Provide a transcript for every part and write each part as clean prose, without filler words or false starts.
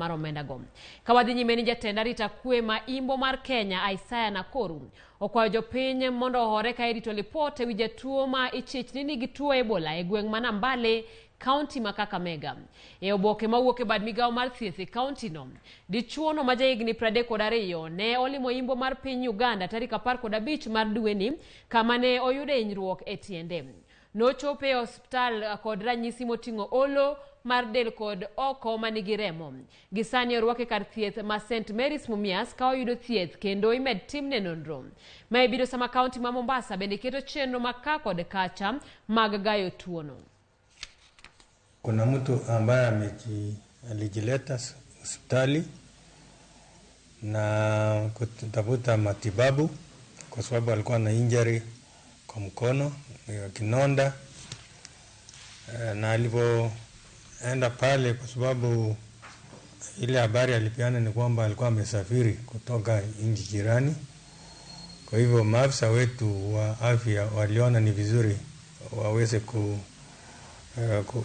mar omenda go. Ka wadhi nyime ni jatend arita kwe ma imbo mar Kenya Isaiah Nakoru okwayo jopiny mondo ohore ka irito lipot ewi jatuo ma ichich ni nigi tuo Ebola e gweng' ma Nambale, kaunti ma Kakamega. E oboke mawuok e bad migawo mar thieth e kaunti no, dichuo no ma jahigni 32 ne olimo imbo mar piny Uganda tarik 15 mar dweni kama ne oyude hinyruok e tiende. Nochopo e osiptal kod ranyisi moting'o olo mar del kod oko manigi remo. Gisani orwake kar thieth ma St Mary's Mumias ka oyudo thieth kendo imed timne nonro. Mae biro sama kaunti ma Mombasa bende keto chenro ma ka kod kacha mag gayo tuono. Kuna mtu ambaye alijileta hospitali na kutafuta matibabu kwa sababu alikuwa na injury kwa mkono ya kinonda, na alipoenda pale, kwa sababu ile habari alipeana ni kwamba alikuwa amesafiri kutoka nchi jirani. Kwa hivyo maafisa wetu wa afya waliona ni vizuri waweze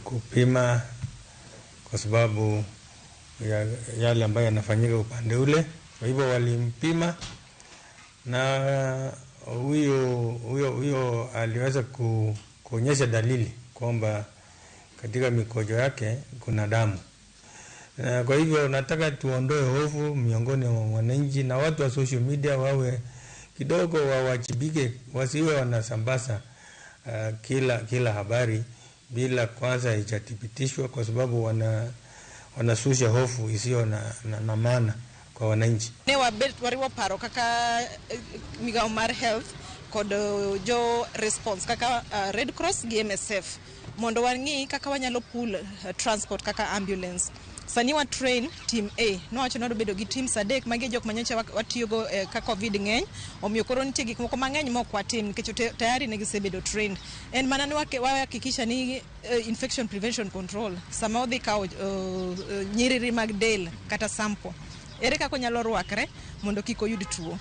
kupima kwa sababu ya yale ambayo yanafanyika upande ule. Kwa hivyo walimpima na huyo aliweza kuonyesha dalili kwamba katika mikojo yake kuna damu. Na kwa hivyo nataka tuondoe hofu miongoni mwa wananchi na watu wa social media wawe kidogo wawajibike, wasiwe wanasambaza kila habari bila kwanza haijathibitishwa, kwa sababu wanasusha hofu isiyo na maana kwa wananchi. Ne wabet wariwo paro kaka migawo mar health kod jo response kaka Red Cross gi MSF mondo wang'i kaka wanyalo pool transport kaka ambulance. Sani wa train team A nowacho ni wadwa bedo gi teams adek. Magi e jok manyocha watiyogo ka COVID ng'eny, omiyo koro nitie gik moko mang'eny mok watim nikech tayari ne gisebedo trained. En mana ni wahakikisha ni infection prevention control sama odhi kawo nyiriri mag del kata sample, ere kaka onyalo rwakre mondo kik oyud tuo.